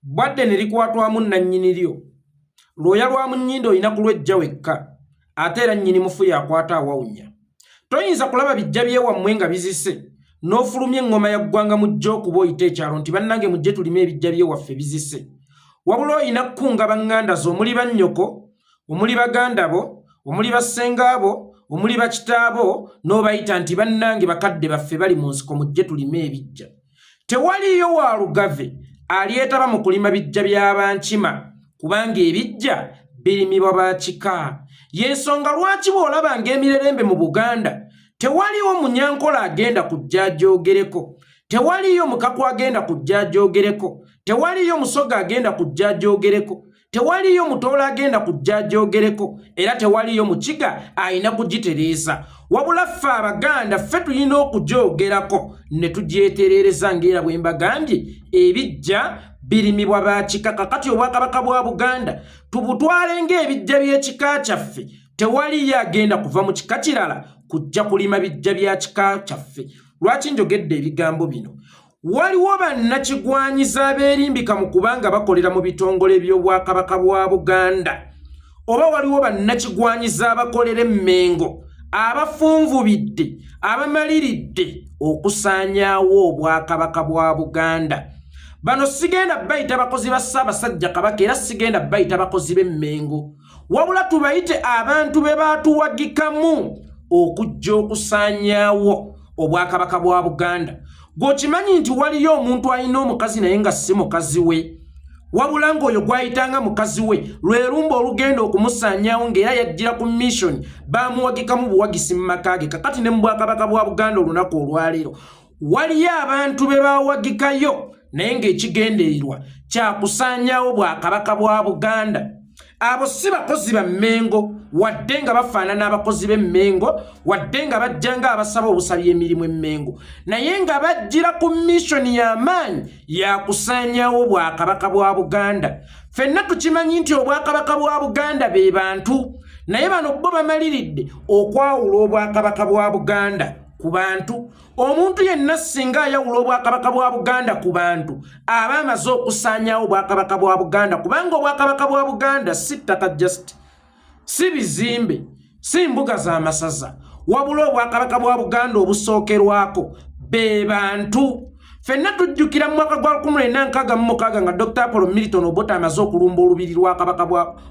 Bwadde ne likwatwamu nnannyini lyo. Lwoya lwa mu nnyindo olina kulwejja wekka, ate era nnyini mufu y'akwata awawunya. Toyinza kulaba bijja by'ewammwe nga bizise n'ofulumya eŋŋoma ya ggwanga mujje okuba oyite ekyalo nti bannange mujje tulime ebijja by'ewaffe bizise. Wabula olina kukunga baŋŋanda zo omuli bannyoko, omuli baganda bo, omuli bassenga bo, omuli bakitaabo n'obayita nti bannange bakadde baffe bali mu nsiko mujje tulime ebijja. Tewaliiyo wa Lugave alyetaba mu kulima bijja bya Bankima kubanga ebijja birimibwa ba kika. Y'ensonga lwaki bw'olabanga emirerembe mu Buganda tewaliwo Munyankole agenda kujja agyogereko, tewaliiyo Mukaku agenda kujja agyogereko, tewaliiyo Musoga agenda kujja agyogereko, tewaliiyo Mutoolo agenda kujja agyogereko, era tewaliiyo Mukiga alina kugitereeza. Wabula ffe Abaganda ffe tulina okugyogerako ne tugyetereereza ng'era bwe mbagambye ebijja birimibwa ba kika. Kakati Obwakabaka bwa Buganda tubutwale ng'ebijja by'ekika kyaffe. Tewaliiyo agenda kuva mu kika kirala kujja kulima bijja bya kika kyaffe. Lwaki njogedde ebigambo bino? Waliwo bannakigwanyizi abeerimbika mu kubanga bakolera mu bitongole by'Obwakabaka bwa Buganda, oba waliwo bannakigwanyizi abakolera Emmengo abafunvubidde abamaliridde okusaanyaawo Obwakabaka bwa Buganda. Bano sigenda bayita bakozi ba Ssaabasajja Kabaka, era sigenda bayita bakozi b'Emmengo, wabula tubayite abantu be baatuwagikamu okujja okusaanyaawo Obwakabaka bwa Buganda. Gw'okimanyi nti waliyo omuntu alina omukazi naye nga si mukazi we, wabula ng'oyo gw'ayitanga mukazi we lwe lumba olugenda okumusaanyaawo, ng'era yajjira ku mission, baamuwagikamu buwagisi mu maka ge. Kakati ne mu Bwakabaka bwa Buganda olunaku olwaleero waliyo abantu be bawagikayo naye ng'ekigendererwa kyakusaanyaawo Bwakabaka bwa Buganda. Abo si bakozi ba Mmengo, wadde nga bafaanana abakozi b'Emmengo, wadde nga bajja nga abasaba obusabi emirimu Emmengo, naye nga bajjira ku mission y'amaanyi yakusaanyaawo Bwakabaka bwa Buganda. Ffenna tukimanyi nti Obwakabaka bwa Buganda be bantu, naye bano bo bamaliridde okwawula Obwakabaka bwa Buganda ku bantu. Omuntu yenna singa ayawula Obwakabaka bwa Buganda ku bantu, aba amaze okusaanyaawo Obwakabaka bwa Buganda, kubanga Obwakabaka bwa Buganda si ttaka just, si bizimbe, si mbuga z'amasaza, wabula Obwakabaka bwa Buganda obusookerwako be bantu. Ffenna tujjukira mu mwaka gwa 1966 nga Dr Apollo Milton Obote amaze okulumba olubiri lwa Kabaka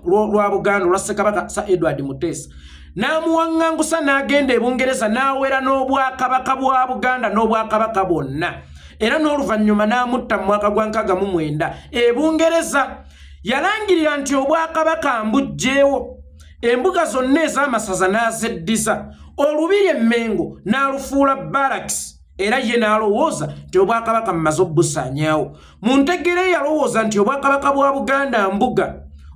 lwa Buganda olwa Ssekabaka Sir Edward Muteesa, n'amuwaŋŋangusa n'agenda e Bungereza, n'awera n'Obwakabaka bwa Buganda n'obwakabaka bwonna, era n'oluvannyuma n'amutta mu mwaka gwa 69 e Bungereza. Yalangirira nti obwakabaka mbuggyewo, embuga zonna ez'amasaza n'azeddiza, olubiri Emmengo n'alufuula barracks, era ye n'alowooza nti obwakabaka mmaze obusaanyaawo. Mu ntegere yalowooza nti Obwakabaka bwa Buganda mbuga,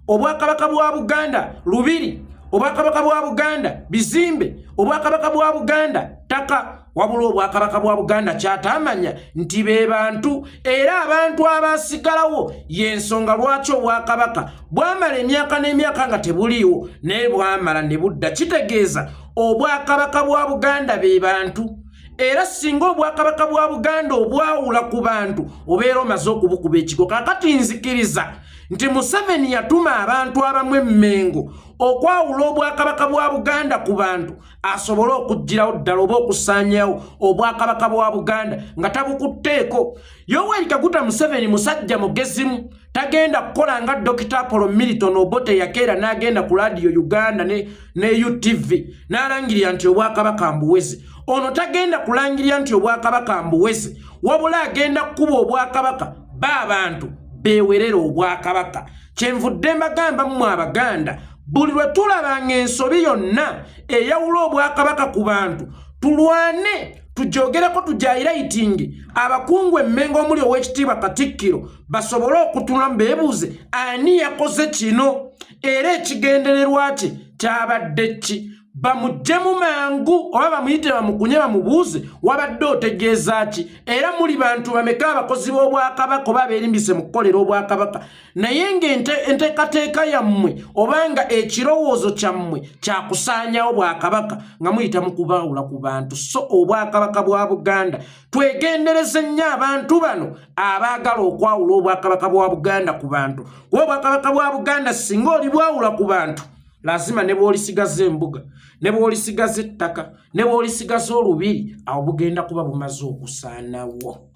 Obwakabaka bwa Buganda lubiri, Obwakabaka bwa Buganda bizimbe, Obwakabaka bwa Buganda ttaka. Wabula Obwakabaka bwa Buganda kyataamanya nti be bantu, era abantu abasigalawo. Y'ensonga lwaki obwakabaka bwamala emyaka n'emyaka nga tebuliiwo, naye bwamala ne budda. Kitegeeza Obwakabaka bwa Buganda be bantu, era singa Obwakabaka bwa Buganda obwawula ku bantu, obeera omaze okubukuba ekigo. Kakati nzikiriza nti Museveni yatuma abantu abamu Emmengo okwawula Obwakabaka bwa Buganda ku bantu, asobole okuggyirawo ddala oba okusaanyawo Obwakabaka bwa Buganda nga tabukutteeko. Yoweri Kaguta Museveni musajja mugezimu, tagenda kukola nga Dr Apollo Milton Obote yakeera n'agenda ku Laadiyo Uganda ne UTV n'alangirira nti obwakabaka mbuweze. Ono tagenda kulangirira nti obwakabaka mbuweze, wabula agenda kukuba obwakabaka ba abantu beewerera obwakabaka. Kyenvudde mbagamba mmwe Abaganda, buli lwe tulabanga ensobi yonna eyawula obwakabaka ku bantu, tulwane tujogereko, tujairayitingi abakungu Emmengo omuli ow'ekitiibwa Katikkiro, basobole okutunulamu beebuuze ani yakoze kino era ekigendererwa kye kyabadde ki. Bamuggyemu mangu oba bamuyite bamukunye bamubuuze, wabadde otegeeza ki? Era muli bantu bameka abakozi b'Obwakabaka oba abeerimbise mu kukolera Obwakabaka, naye ng'enteekateeka yammwe oba nga ekirowoozo kyammwe kyakusaanyawo Bwakabaka nga muyita mu kubaawula ku bantu, so Obwakabaka bwa Buganda? Twegendereze nnyo abantu bano abaagala okwawula Obwakabaka bwa Buganda ku bantu, kuba Obwakabaka bwa Buganda singa oli bwawula ku bantu, lazima ne bw'olisigaza embuga, ne bw'olisigaza ettaka, ne bw'olisigaza olubiri, awo bugenda kuba bumaze okusaanawo.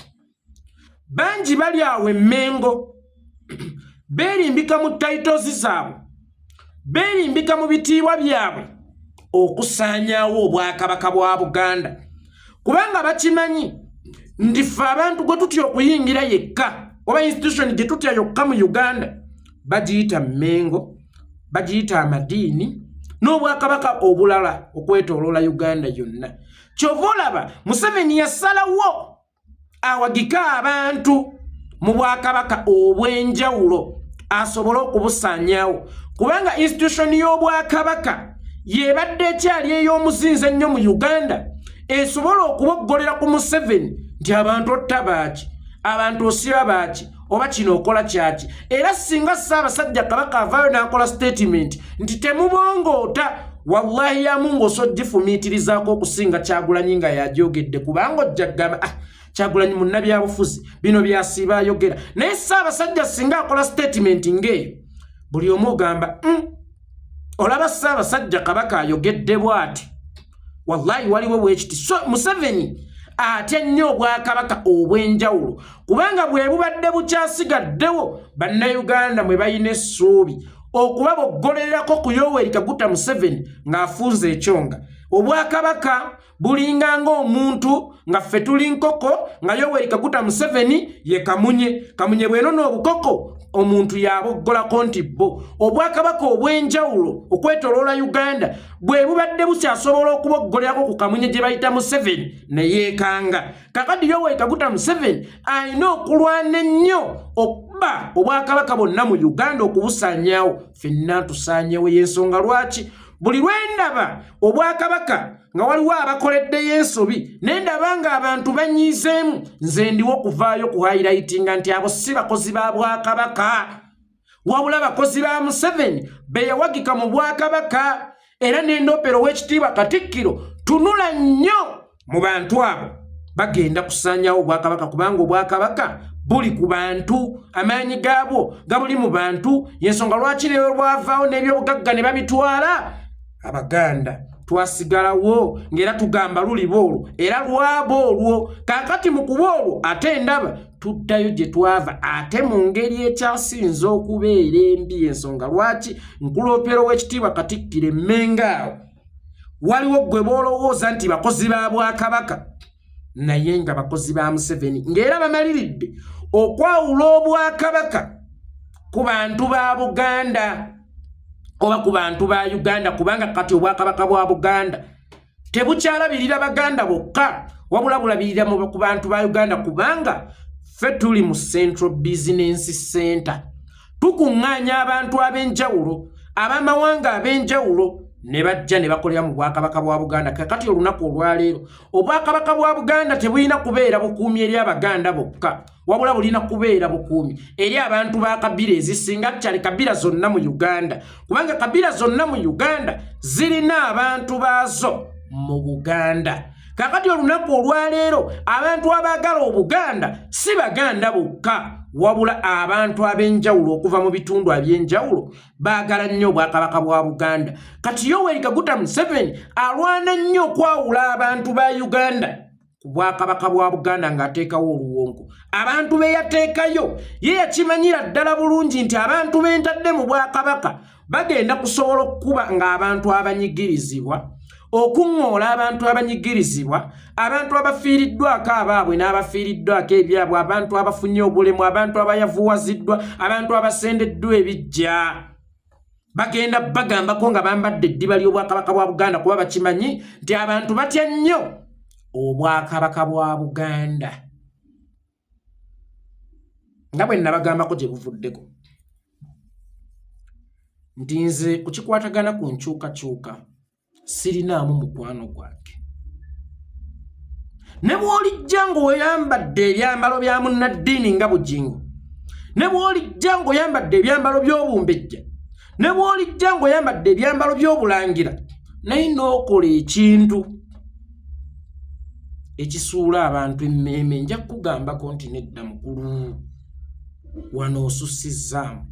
Bangi bali awo Emmengo beerimbika mu titles zaabwe, beerimbika mu bitiibwa byabwe okusaanyaawo Obwakabaka bwa Buganda, kubanga bakimanyi nti ffe abantu gwe tutya okuyingira yekka oba institution gye tutya yokka mu Uganda bagiyita Mmengo, bagiyita amadiini n'obwakabaka obulala okwetooloola Uganda yonna. Kyova olaba Museveni yasalawo awagike abantu mu bwakabaka obw'enjawulo asobole okubusaanyaawo, kubanga institution y'Obwakabaka yebadde ekyali ey'omuzinzi ennyo mu Uganda, esobola okuboggolera ku Museveni nti abantu otta baaki, abantu osiba baaki, oba kino okola kyaki. Era singa Ssaabasajja Kabaka avaayo n'akola statement nti temubongoota, wallahi yamu ng'osogifumiitirizaako okusinga Kyagulanyi nga yagyogedde, kubanga ojja kugamba, "Ah, Kyagulanyi munnabyabufuzi, bino byasiiba ayogera." Naye Ssaabasajja singa akola statement ng'eyo, buli omu ogamba, Olaba Ssaabasajja Kabaka ayogedde bw'ati, wallahi waliwo bwekiti." So Museveni atya nnyo obwakabaka obw'enjawulo, kubanga bwe bubadde bukyasigaddewo Bannayuganda mwe balina essuubi okuba boggolererako ku Yoweri Kaguta Museveni ng'afunze ekyonga. Obwakabaka bulinga ng'omuntu, nga ffe tuli nkoko, nga Yoweri Kaguta Museveni ye kamunye. Kamunye bw'enona obukoko, omuntu yaboggolako nti bo obwakabaka obw'enjawulo okwetoloola Uganda bwe bubadde bukyasobola okuboggolerako ku kamunye gye bayita Museveni ne yeekanga. Kakati Yoweri Kaguta Museveni alina okulwana ennyo okuba obwakabaka bwonna mu Uganda okubusaanyaawo. Ffenna tusaanyewo. Y'ensonga lwaki buli lwendaba obwakabaka nga waliwo abakoleddeyo ensobi, naye ndaba nga abantu banyiizeemu, nze ndiwo okuvaayo ku highlightinga nti abo si bakozi ba bwakabaka, wabula bakozi ba Museveni be yawagika mu bwakabaka. Era nendoopero ow'ekitiibwa Katikkiro, tunula nnyo mu bantu abo, bagenda kusaanyawo obwakabaka, kubanga obwakabaka buli ku bantu, amaanyi gaabwo gabuli mu bantu. Yensonga lwaki leero lwavaawo n'ebyobugagga ne babitwala, Abaganda twasigalawo ng'era tugamba luliba olwo era lwaba olwo. Kaakati mu kuba olwo ate ndaba tuddayo gye twava, ate mu ngeri ekyasinze okubeera embi. Ensonga lwaki nkuloopera ow'ekitiibwa Katikkiro, Emmenga awo waliwo gwe boolowooza nti bakozi ba bwakabaka, naye nga bakozi ba Museveni, ng'era bamaliridde okwawula obwakabaka ku bantu ba Buganda oba ku bantu ba Uganda, kubanga kati obwakabaka bwa Buganda tebukyalabirira Baganda bokka, wabula bulabirira ku bantu ba Uganda, kubanga ffe tuli mu Central Business Center, tukuŋŋaanya abantu ab'enjawulo, ab'amawanga ab'enjawulo, ne bajja ne bakolera mu bwakabaka bwa Buganda. Kakati olunaku olwaleero obwakabaka bwa Buganda tebulina kubeera bukuumi eri Abaganda bokka, wabula bulina kubeera bukuumi eri abantu ba kabira ezisinga kyali kabira zonna mu Uganda, kubanga kabira zonna mu Uganda zirina abantu baazo mu Buganda. Kakati olunaku olwaleero abantu abaagala Obuganda si Baganda bokka, wabula abantu ab'enjawulo okuva mu bitundu ab'enjawulo baagala nnyo obwakabaka bwa Buganda. Kati Yoweri Kaguta Museveni alwana nnyo okwawula abantu ba Uganda ku bwakabaka bwa Buganda ng'ateekawo oluwonko. Abantu be yateekayo, ye yakimanyira ddala bulungi nti abantu be ntadde mu bwakabaka bagenda kusobola okukuba ng'abantu abanyigirizibwa, okuŋŋoola abantu abanyigirizibwa, abantu abafiiriddwako abaabwe n'abafiiriddwako ebyabwe, abantu abafunye obulemu, abantu abayavuwaziddwa, abantu abasendeddwa ebijja. Bagenda bagambako nga bambadde eddiba ly'obwakabaka bwa Buganda, kuba bakimanyi nti abantu batya nnyo obwakabaka bwa Buganda. Nga bwe nabagambako gye buvuddeko nti nze ku kikwatagana ku nkyukakyuka Sirinaamu mukwano gwange. Ne bw'olijja ng'oyambadde ebyambalo bya munnaddiini nga Bugingo, ne bw'olijja ng'oyambadde ebyambalo by'obumbejja, ne bw'olijja ng'oyambadde ebyambalo by'obulangira, naye n'okola ekintu ekisuula abantu emmeeme, nja kukugambako nti nedda mukulu, wano osussizzaamu.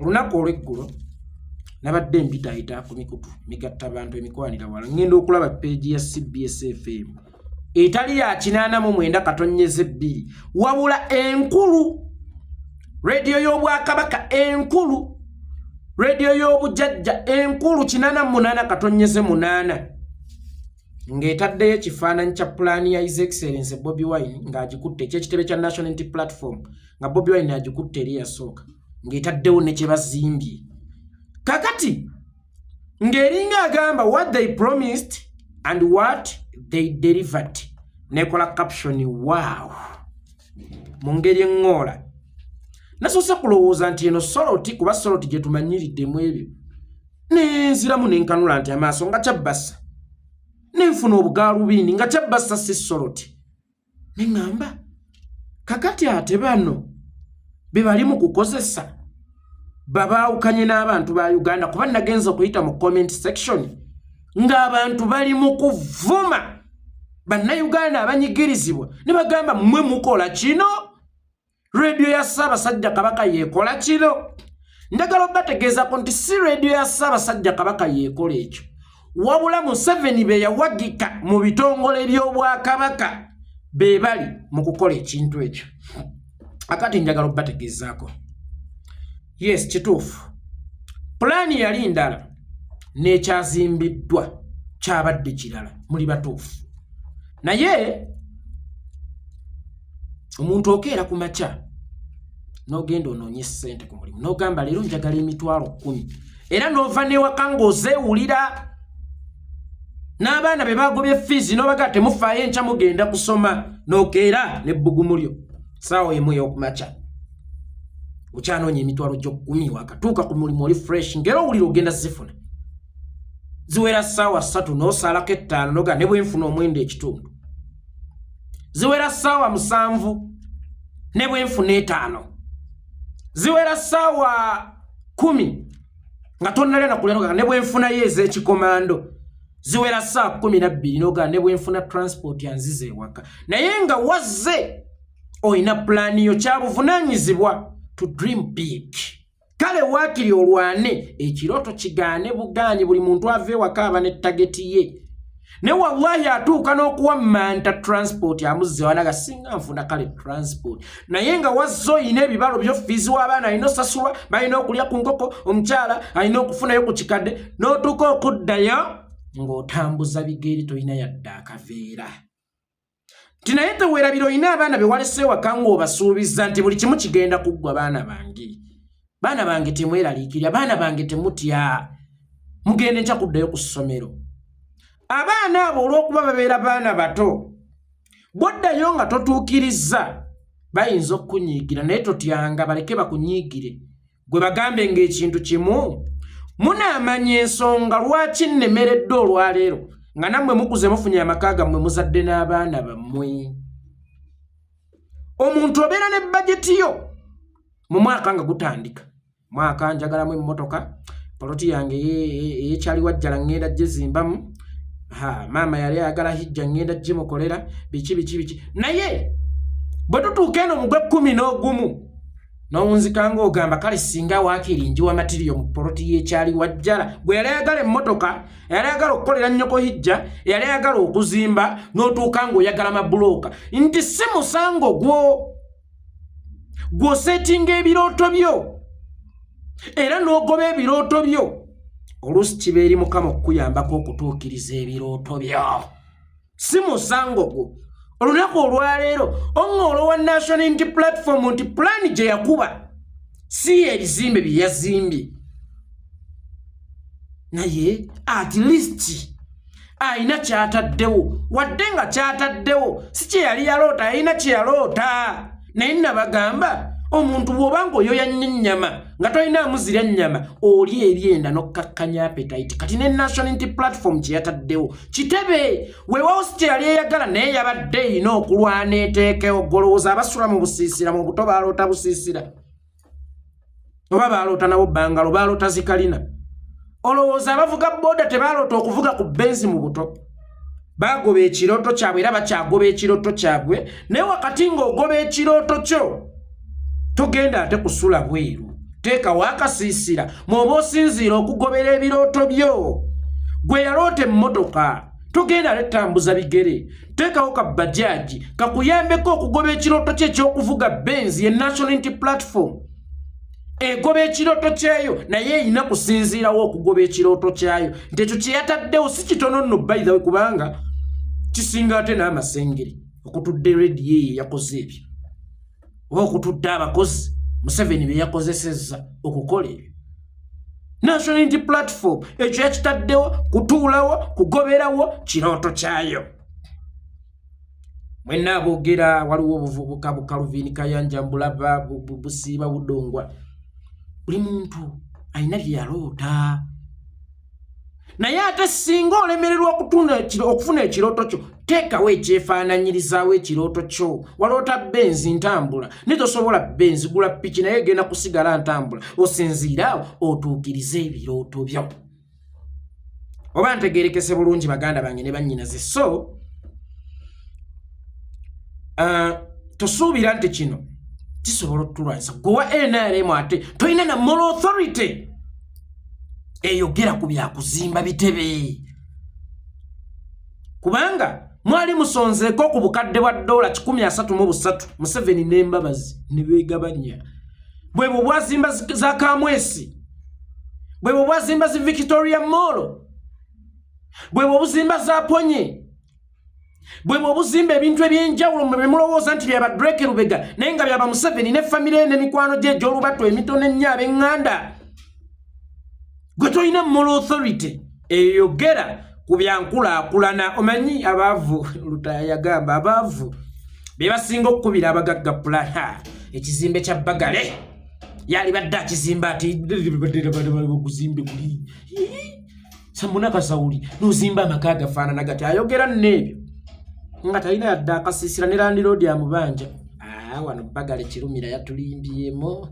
Olunaku olw'eggulo nabadde mpitaayita ku mikutu migatta bantu emikwanira wala, ngenda okulaba peegi ya CBS FM etali ya 89.2, wabula enkulu, rediyo y'Obwakabaka enkulu, rediyo y'obujajja enkulu, 88.8, ng'etaddeyo ekifaananyi kya pulaani ya His Excellence Bobi Wine ng'agikutte, ekyekitebe kya National Unity Platform, nga Bobi Wine agikutte eri yasooka, ng'etaddewo ne kye bazimbye kakati, ng'eringa agamba "What they promised and what they delivered", nekola caption. Wow, mu ngeri eŋŋoola nasoose kulowooza nti eno soloti, kuba soloti gye tumanyiriddemu ebyo. Nenziramu nenkanula nti amaaso nga kyabbasa, nenfuna obugaalubindi nga kyabbasa, si soloti. Neŋŋamba, kakati ate bano be bali mu kukozesa babaawukanye n'abantu ba Uganda, kuba nagenza okuyita mu comment section ng'abantu bali mu kuvuma Bannayuganda abanyigirizibwa, ne bagamba, "Mmwe mukola kino, rediyo ya Ssaabasajja Kabaka yeekola kino." Njagala obategeezako nti si rediyo ya Ssaabasajja Kabaka yeekola ekyo, wabula Museveni be yawagika mu bitongole by'Obwakabaka be bali mu kukola ekintu ekyo. Akati njagala obategeezaako, yes, kituufu, pulaani yali ndala n'ekyazimbiddwa kyabadde kirala, muli batuufu. Naye omuntu okeera ku makya n'ogenda onoonye ssente ku mulimu, n'ogamba, "Leero njagala 100,000," era n'ova newaka ng'ozeewulira n'abaana be bagobye fiizi, n'obaga, "Temufaayo, enkya mugenda kusoma." N'okeera n'ebbugumu lyo, saawa 1 ey'okumakya, okyanoonya 100,000. Wakatuuka ku mulimu, oli fresh, ng'era owulira ogenda zifuna. Ziwera ssaawa 3, n'osaalako 5, noga, "Ne bwenfuna 9.5." Ziwera ssaawa 7, "Ne bwenfuna 5." Ziwera ssaawa 10 nga tonnalya nakulya, noga, "Ne bwenfunayo ez'ekikomando." Ziwera ssaawa 12, noga, "Ne bwenfuna transport yanziza ewaka." Naye nga wazze olina pulaani yo. Kyabuvunaanyizibwa to dream big. Kale waakiri olwane ekirooto kigaane bugaanyi. Buli muntu ava ewaka aba ne target ye, ne wallahi atuuka n'okuwammanta transport amuzze wanaga, "Singa nfuna kale transport." Naye nga wazze oyina ebibalo byo, fiizi w'abaana alina osasulwa, balina okulya ku nkoko, omukyala alina okufunayo ku kikadde, n'otuuka okuddayo ng'otambuza bigere, tolina yadde akaveera. Nti naye teweerabira olina abaana be walese ewaka ng'obasuubiza nti buli kimu kigenda kuggwa. "Baana bange, baana bange, temweraliikirira, baana bange, temutya, mugende nkya kuddayo ku ssomero." Abaana abo olw'okuba babeera baana bato, bw'oddayo nga totuukirizza bayinza okukunyiigira. Naye totyanga, baleke bakunyiigire, gwe bagambe ng'ekintu kimu, "Munaamanya ensonga lwaki nnemereddwa olwaleero nga nammwe mukuze, mufunye amaka gammwe, muzadde n'abaana bammwe." Omuntu obeera ne bajeti yo mu mwaka nga gutandika, "Mwaka njagalamu emmotoka, poloti yange eyekyali wajjala ŋŋenda gizimbamu, ha maama yali ayagala hijja ŋŋenda gimukolera, biki biki biki." Naye bwe tutuuka eno mu gwe 11, n'owunzika ng'ogamba, "Kale singa waakiri njiwa material mu poloti y'ekyali wajjala." Gwe yali ayagala emmotoka, yali ayagala okukolera nnyoko hijja, yali ayagala okuzimba, n'otuuka ng'oyagala mabulooka. Nti si musango gwo gw'oseetinga ebirooto byo era n'ogoba ebirooto byo. Oluusi kiba eri Mukama okukuyambako okutuukiriza ebirooto byo, si musango gwo. Olunaku olwaleero oŋŋoolo wa National Unity Platform nti pulaani gye yakuba si ebizimbe bye yazimbye, naye at least alina kyataddewo, wadde nga kyataddewo si kye yali yaloota, yalina kye yaloota. Naye nabagamba Omuntu bw'oba ng'oyoya nnyo ennyama nga tolinaamu zirya nnyama, oli ebyenda n'okkakkanya appetite. Kati ne National Unity Platform kye yataddewo kitebe, weewaawo si kye yali eyagala, naye yabadde erina okulwana eteekewo. Golowooza abasula mu busiisira mu buto baaloota busiisira oba baaloota nabo bangalo, baaloota zikalina? Olowooza abavuga booda tebaaloota okuvuga ku benzi mu buto? Bagoba ekirooto kyabwe era bakyagoba ekirooto kyabwe. Naye wakati ng'ogoba ekirooto kyo, togenda ate kusula bweru. Teekawo akasiisira mw'oba osinziira okugobera ebirooto byo. Gwe yaloota emmotoka, togenda ate tambuza bigere. Teekawo ka bajaji kakuyambeko okugoba ekirooto kyo ekyokuvuga benzi. Ye National Unity Platform egoba ekirooto kyayo, naye erina kusinziirawo okugoba ekirooto kyayo nti ekyo kye yataddewo si kitono nno, by the way, kubanga kisinga ate n'amasengere okutudde rediyo eyo eyakoze ebyo, oba okutudde abakozi Museveni be yakozesezza okukola ebyo. National Unity Platform ekyo yakitaddewo kutuulawo kugoberawo kirooto kyayo. Mwenna aboogera, waliwo obuvubuka bukaluvini Kayanja mbulaba busiiba budongwa. Buli muntu alina bye yaloota, naye ate singa olemererwa okufuna ekirooto kyo, teekawo ekyefaananyirizaawo ekirooto kyo. Waloota benzi ntambula, naye tosobola benzi, gula piki, naye egenda kusigala ntambula. Osinziiraawo otuukirize ebirooto byo. Oba ntegerekese bulungi, baganda bange ne bannyinaze? So tosuubira nti kino kisobola otulwanyisa. Gwe wa NRM ate tolina na moral authority eyogera ku byakuzimba bitebe, kubanga mwali musonzeeko ku bukadde bwa dola 133, Museveni n'Embabazi ne beegabanya. Bwebwo bwazimba za Kamwesi, bwebwo bwazimba zi Victoria Mall, bwebwo obuzimba za Ponye, bwebwo obuzimba ebintu ebyenjawulo mwe bemulowooza nti byaba Drake Lubega, naye nga byaba Museveni ne famire ye n'emikwano gye egy'olubatu emitono ennyo ab'eŋŋanda. Gwe tolina moral authority eyogera ku byankulaakulana. Omanyi abaavu, Lutaya yagamba abaavu be basinga okukubira abagagga pulani. Ekizimbe kya Bagale yali badde akizimba ati oguzimbe guli samuna kasawuli nozimba amaka agafaanana gati. Ayogera nno ebyo nga talina yadde akasiisira ne landiroodi amubanja. Wano Bagale Kirumira yatulimbyemu.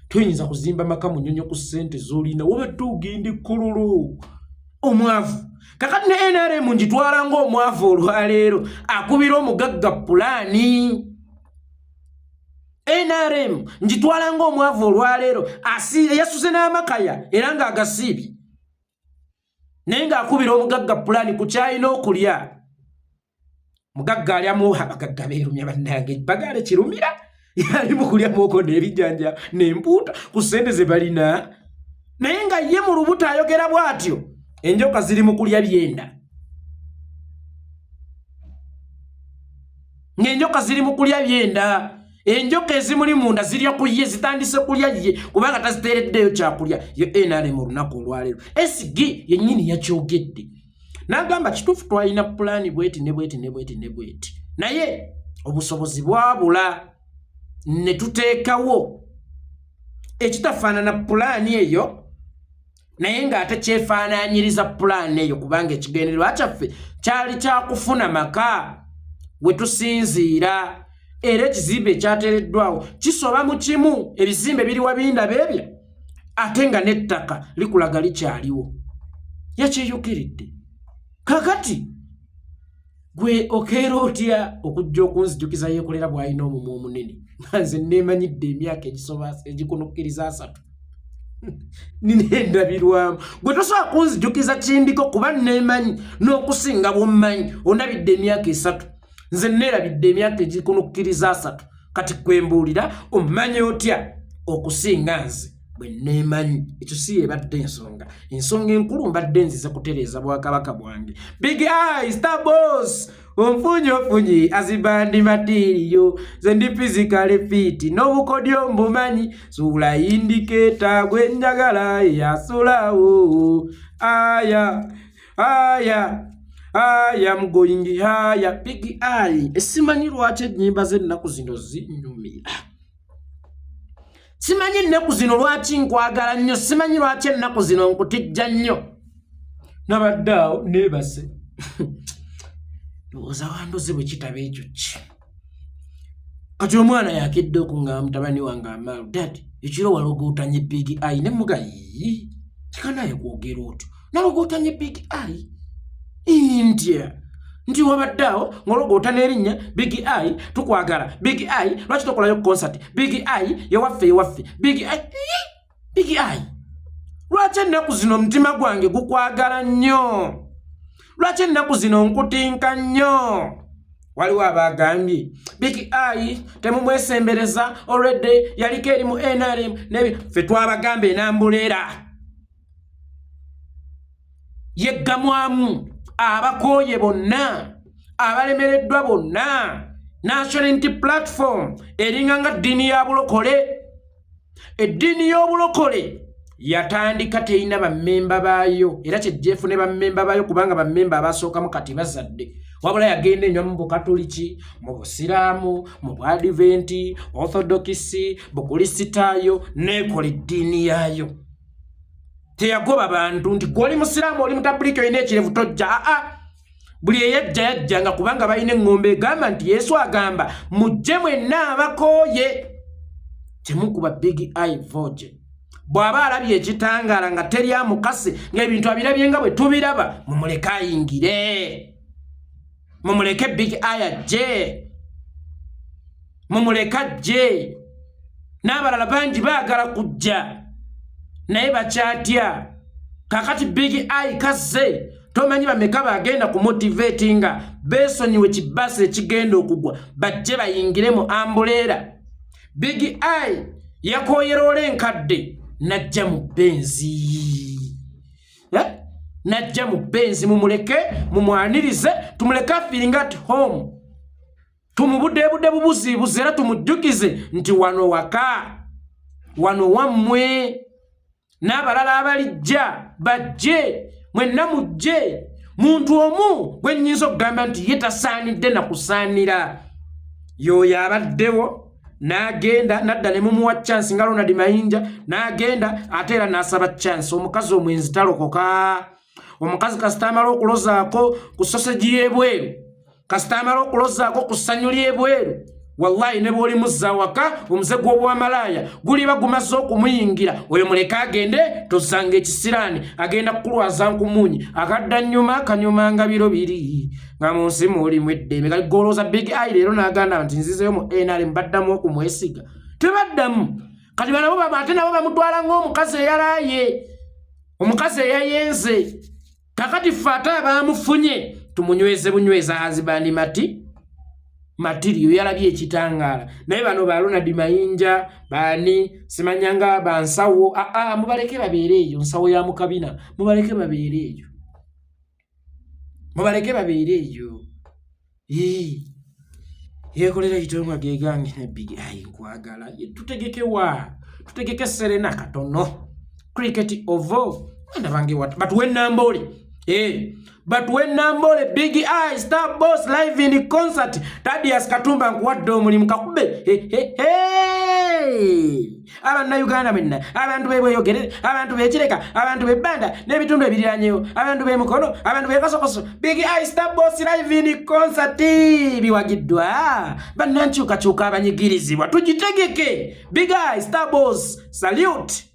Toyinza kuzimba maka Munyonyo ku ssente z'olina, wabadde ogenda ekkololo omwavu. Kakati ne NRM ngitwala ng'omwavu olwaleero akubira omugagga pulaani. NRM ngitwala ng'omwavu olwaleero yasuze n'amakaya era ng'agasiibye, naye ng'akubira omugagga pulaani ku kyalina okulya. Mugagga alyamu, abagagga beerumya bannange. Bagale Kirumira yali mu kulya mwoko n'ebijanja n'empuuta ku ssente ze balina, naye nga ye mu lubuto ayogera bw'atyo, enjoka ziri mu kulya byenda, ng'enjoka ziri mu kulya byenda. Enjoka ezimuli munda zirya ku ye, zitandise kulya ye kubanga taziteereddeyo kyakulya. Ye NRM olunaku olwaleero SG yennyini yakyogedde n'agamba kituufu, twalina pulaani bweti ne bweti ne bweti ne bweti, naye obusobozi bwabula ne tuteekawo ekitafaanana pulaani eyo, naye ng'ate kyefaanaanyiriza pulaani eyo, kubanga ekigendererwa kyaffe kyali kyakufuna maka we tusinziira, era ekizimbe ekyateereddwawo kisoba mu kimu ebizimbe biri wabindaba ebyo, ate nga n'ettaka likulaga likyaliwo. Yakyeyukiridde. Kakati gwe okeera otya okujja okunzijukiza Yeekolera bw'alina omumwa omunene, nga nze neemanyidde emyaka egisoba egikunukkiriza 30, nina endabirwamu? Gwe tosobola kunzijukiza kindiko kuba neemanyi n'okusinga bwommanyi. Ondabidde emyaka 3, nze neerabidde emyaka egikunukkiriza 30. Kati kwembuulira, ommanyi otya okusinga nze bwe neemanyi? Ekyo si yebadde ensonga. Ensonga enkulu, mbadde nzize kutereeza bwakabaka bwange. Big Eye Star Boss, onfunye ofunye azibandi matiriyo, ze ndi physically fit n'obukodyo mbumanyi. Suula indicator, gwe njagala yasulawo. Aya aya I am going higher. Big Eye, esimanyi lwaki ennyimba z'ennaku zino zinyumira. Simanyi ennaku zino lwaki nkwagala nnyo, simanyi lwaki ennaku zino nkutijja nnyo. Nabadde awo neebase, ndowooza wandoze bwe kitaba ekyo ki. Kati omwana yakedde okungamba, mutabani wange Amaalu, "Daddy, ekiro walogootanye Big Eye." Ne muga, "Yii, kikanaye kwogera otyo, nalogootanye Big Eye ntya?" Nti wabadde awo ng'ologoota n'erinnya Big Eye, "Tukwagala Big Eye, lwaki tokolayo concert? Big Eye yewaffe, yewaffe Big Eye, Big Eye." Lwaki ennaku zino omutima gwange gukwagala nnyo? Lwaki ennaku zino nkutinka nnyo? Waliwo abagambye Big Eye temumwesembereza, already yaliko eri mu NRM. Ffe twabagamba enambuleera yeggamwamu abakooye bonna, abalemereddwa bonna. National Unity Platform eringa nga ddiini ya bulokole. Eddiini y'obulokole yatandika terina bammemba baayo, era kyejjeefu ne bammemba baayo, kubanga bammemba abasookamu kati bazadde. Wabula yagenda enywa mu Bukatoliki, mu Busiraamu, mu Bwadiventi, Orthodokisi, Bukulisitaayo, neekola eddiini yaayo. Teyagoba bantu nti gwe oli Musiraamu, oli Mutabuliki, olina ekirevu, tojja. Aa, buli eyajja yajjanga, kubanga balina eŋŋombe egamba nti Yesu agamba, "Mujje mwenna abakooye." Temukuba Big Eye voje. Bw'aba alabye ekitangaala nga teri amukase, ng'ebintu abirabye nga bwe tubiraba, mumuleke ayingire, mumuleke Big Eye ajje, mumuleke ajje. N'abalala bangi baagala kujja naye bakyatya. Kakati Big Eye kazze, tomanyi bameka bagenda ku motivatinga beesonyiwe kibaasi ekigenda okugwa, bajje bayingire mu umbrella. Big Eye yakooyera ola enkadde najja mu Benz, eh? Najja mu Benz. Mumuleke, mumwanirize, tumuleke afeeling at home, tumubuddeebudde bubuziibuzi, era tumujjukize nti wano waka, wano wammwe. N'abalala abalijja bajje, mwenna mujje. Muntu omu gwe nnyinza okugamba nti ye tasaanidde na kusaanira, y'oyo abaddewo n'agenda nadda ne mumuwa chance nga Ronald Mayinja, n'agenda ate era n'asaba chance. Omukazi omwenzi talokoka. Omukazi kasita amala okulozaako ku sausage y'ebweru, kasita amala okulozaako ku ssanyu ly'ebweru, wallahi ne bw'oli muzza waka, omuze gw'obwamalaaya guliba gumaze okumuyingira. Oyo muleke agende, tozanga ekisiraani, agenda kukulwaza nkumunyi. Akadda nnyuma kanyumanga biro biri nga mu nsi mulimu eddembe. Kali golooza Big Eye leero n'agamba nti nzizeyo mu NRM, baddamu okumwesiga? Tebaddamu. Kati banabo ate nabo bamutwala ng'omukazi eyalaaye, omukazi eyayenze. Kakati ffe ate abamufunye tumunyweze bunyweza. Husband material yalabye ekitangaala, naye bano ba Ronald Mayinja baani simanyanga bansawo, aa, mubaleke babeere eyo. Nsawo ya mukabina, mubaleke babeere eyo, mubaleke babeere eyo. Yekolera kitongwa gegange ne Big Eye nkwagala. Tutegekewa? Tutegeke Serena katono, Cricket Oval. Mwana bange, batuwe Nambole. Batuwe Nambole. Big Eye Star Boss live in concert. Tadias Katumba, nkuwadde omulimu, kakube. Hey, hey, hey. Abannayuganda mwenna, abantu bebweyogerere, abantu bekireka, abantu bebbanda n'ebitundu ebiriranyewo, abantu bemukono, abantu bekasokoso, Big Eye Star Boss live in concert biwagiddwa bannankyukakyuka abanyigirizibwa. Tugitegeke. Big Eye Star Boss, salute.